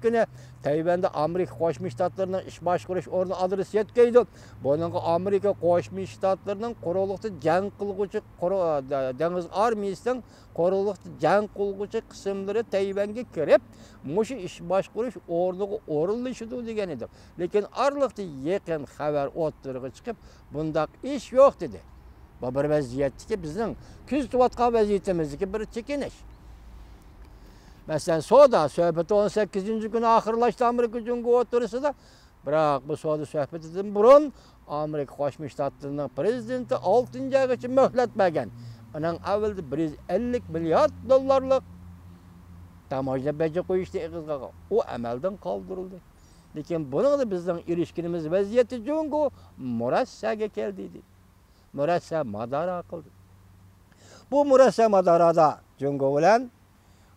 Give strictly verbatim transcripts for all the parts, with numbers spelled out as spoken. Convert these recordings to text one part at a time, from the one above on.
كۈنى تەيۋەندە ئامېرىكا قوشما شتاتلىرىنىڭ ئىش باشقۇرۇش ئورنى ئادرېسى يەتكەيدۇ. بۇنىڭغا ئامېرىكا قوشما شتاتلىرىنىڭ قۇرۇقلۇقتا جەڭ قىلغۇچى قۇر-، دېڭىز ئارمىيىسىنىڭ قۇرۇقلۇقتا جەڭ قىلغۇچى قىسىملىرى تەيۋەنگە كىرىپ، مۇشۇ ئىش باشقۇرۇش ئورنىغا ئورۇنلىشىدۇ دېگەن ئىدى. لېكىن ئارىلىقتا يېقىن خەۋەر ئوتتۇرىغا چىقىپ، بۇنداق ئىش يوق دېدى. بۇ بىر ۋەزىيەتتىكى بىزنىڭ كۆزىتىۋاتقان ۋەزىيىتىمىزدىكى بىر چېكىنىش. مەسىلەن، سودا سۆھبىتى ئون سەككىزىنچى كۈنى ئاخىرلاشتى ئامېرىكا جۇڭگو ئوتتۇرىسىدا. بىراق بۇ سودا سۆھبىتىدىن بۇرۇن ئامېرىكا قوشما شتاتلىرىنىڭ پىرېزىدېنتى ئالتىنچى ئايغىچە مۆھلەت بەرگەن. ئۇنىڭ ئەۋۋىلىدە بىر يۈز ئەللىك مىليارد دوللارلىق تاموژنا بېجى قويۇشنى ئېغىزغا ئالغان. ئۇ ئەمەلدىن قالدۇرۇلدى. لېكىن بۇنىڭدا بىزنىڭ ئېرىشكىنىمىز ۋەزىيەتتە جۇڭگو مۇرەسسەگە كەلدى دېدى. مۇرەسسە مادارا قىلدى. بۇ مۇرەسسە مادارادا جۇڭگو بىلەن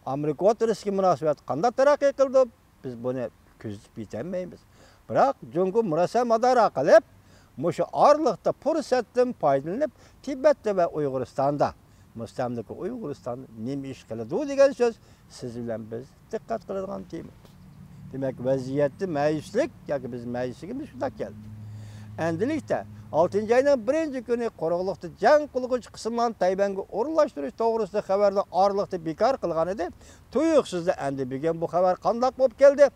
ئامېرىكا ئوتتۇرىسىدىكى مۇناسىۋەت قانداق تەرەققىي قىلدى، بىز بۇنى كۆزىتىپ يېتەلمەيمىز. بىراق جۇڭگو مۇرەسسە مادارا قىلىپ، مۇشۇ ئارىلىقتا پۇرسەتتىن پايدىلىنىپ، تىبەتتە ۋە ئۇيغۇرىستاندا، مۇستەملىكە ئۇيغۇرىستان نېمە ئىش قىلىدۇ دېگەن سۆز سىز بىلەن بىز دىققەت قىلىدىغان تېما. دېمەك، ۋەزىيەتتە مەيۈسلۈك ياكى بىز مەيۈسلۈكىمىز شۇنداق كەلدى. ئەندىلىكتە، ئالتىنچى ئاينىڭ بىرىنچى كۈنى قۇرۇقلۇقتا جەڭ قىلغۇچى قىسىملارنى تەيۋەنگە ئورۇنلاشتۇرۇش توغرىسىدا خەۋەرنى ئارىلىقتا بىكار قىلغان ئىدى. تۇيۇقسىزلا ئەندى بۈگۈن بۇ خەۋەر قانداق بولۇپ كەلدى؟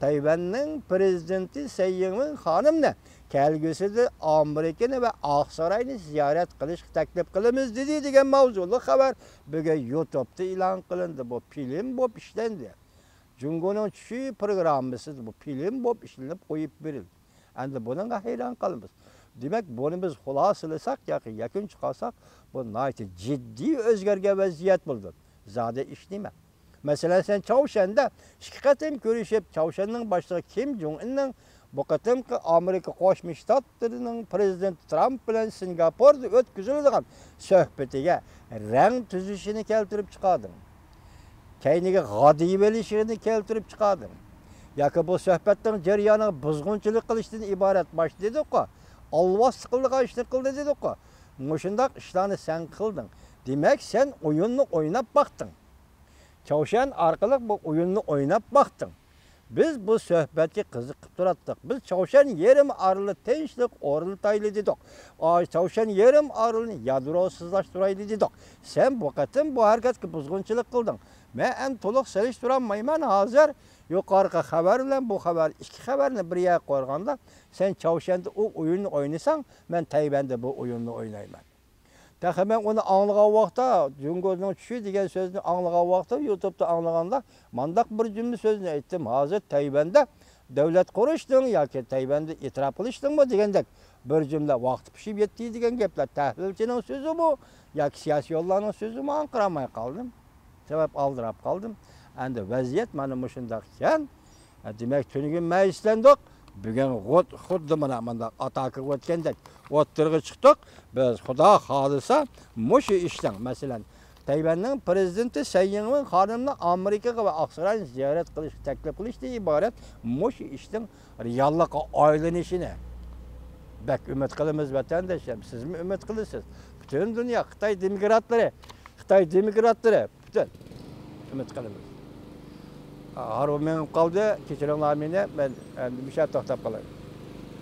تەيۋەننىڭ پىرېزىدېنتى سەي يىڭۋېن خانىمنى كەلگۈسىدە ئامېرىكىنى ۋە ئاقساراينى زىيارەت قىلىشقا تەكلىپ قىلىمىز دېدى دېگەن ماۋزۇلۇق خەۋەر بۈگۈن يۇتۇبتا ئېلان قىلىندى. بۇ فىلىم بولۇپ ئىشلەندى. جۇڭگونىڭ چۈشى پروگراممىسىدا بۇ فىلىم بولۇپ ئىشلىنىپ قويۇپ بېرىلدى. ئەندى بۇنىڭغا ھەيران قالىمىز. دېمەك، بۇنى بىز خۇلاسىلىساق ياكى يەكۈن چىقارساق، بۇ ناھايىتى جىددىي ئۆزگەرگەن ۋەزىيەت بولىدۇ. زادى ئىش نېمە؟ مەسىلەن، سەن چاۋشيەندە ئىككى قېتىم كۆرۈشۈپ، چاۋشيەننىڭ باشلىقى كىم جۇڭ ئىننىڭ بۇ قېتىمقى ئامېرىكا قوشما شتاتلىرىنىڭ پىرېزىدېنتى ترامپ بىلەن سىنگاپوردا ئۆتكۈزۈلىدىغان سۆھبىتىگە رەڭ تۈزۈشىنى كەلتۈرۈپ چىقاردىڭ. كەينىگە غادىيىۋېلىشىنى كەلتۈرۈپ چىقاردىڭ. ياكى بۇ سۆھبەتنىڭ جەريانىغا بۇزغۇنچىلىق قىلىشتىن ئىبارەت، باشتا دېدۇققۇ، ئالۋاستى قىلىدىغان ئىشنى قىلدى دېدۇققۇ. مۇشۇنداق ئىشلارنى سەن قىلدىڭ. دېمەك، سەن ئويۇننى ئويناپ باقتىڭ. چاۋشيەن ئارقىلىق بۇ ئويۇننى ئويناپ باقتىڭ. بىز بۇ سۆھبەتكە قىزىقىپ تۇراتتۇق. بىز چاۋشيەن يېرىم ئارىلىنى تىنچلىق ئورنىتايلى دېدۇق. ئا، چاۋشيەن يېرىم ئارىلىنى يادروسىزلاشتۇرايلى دېدۇق. سەن بۇ قېتىم بۇ ھەرىكەتكە بۇزغۇنچىلىق قىلدىڭ. مەن ئەمدى تولۇق سېلىشتۇرالمايمەن ھازىر. يۇقىرىقى خەۋەر بىلەن بۇ خەۋەر، ئىككى خەۋەرنى بىر يەرگە قويغاندا، سەن چاۋشيەندە ئۇ ئويۇننى ئوينىساڭ، مەن تەيۋەندە بۇ ئويۇننى ئوينايمەن. تېخى مەن ئۇنى ئاڭلىغان ۋاقىتتا، جۇڭگونىڭ چۈشى دېگەن سۆزنى ئاڭلىغان ۋاقىتتا، يۇتۇبتا ئاڭلىغاندا، مانداق بىر جۈملە سۆزنى ئېيتتىم. ھازىر تەيۋەندە دۆلەت قۇرۇشنىڭ ياكى تەيۋەندە ئېتىراپ قىلىشنىڭمۇ دېگەندەك بىر جۈملە ۋاقتى پىشىپ يەتتى دېگەن گەپلەر تەھلىلچىنىڭ سۆزىمۇ ياكى سىياسىيونلارنىڭ سۆزىمۇ، ئاڭقىرالماي قالدىم. سەۋەب، ئالدىراپ قالدىم. ئەمدى ۋەزىيەت مانا مۇشۇنداق ئىكەن. ھە، دېمەك، تۈنۈگۈن مەيۈسلەندۇق. بۈگۈن غۇت-، خۇددى مانا مۇنداق ئاتاكىغا ئۆتكەندەك ئوتتۇرىغا چىقتۇق. بىز، خۇدا خالىسا، مۇشۇ ئىشنىڭ، مەسىلەن، تەيۋەننىڭ پىرېزىدېنتى سەي يىڭۋېن خانىمنى ئامېرىكىغا ۋە ئاقساراينى زىيارەت قىلىشقا تەكلىپ قىلىشتىن ئىبارەت مۇشۇ ئىشنىڭ رېئاللىققا ئايلىنىشىنى بەك ئۈمىد قىلىمىز، ۋەتەنداشلار. سىزمۇ ئۈمىد قىلىسىز. پۈتۈن دۇنيا، خىتاي دېموكراتلىرى، خىتاي دېموكراتلىرى، پۈتۈن ئۈمىد قىلىمىز. ھارۋا مېڭىپ قالدى، كەچۈرۈڭلار مېنى، مەن ئەمدى مۇشۇ يەردە توختاپ قالاي.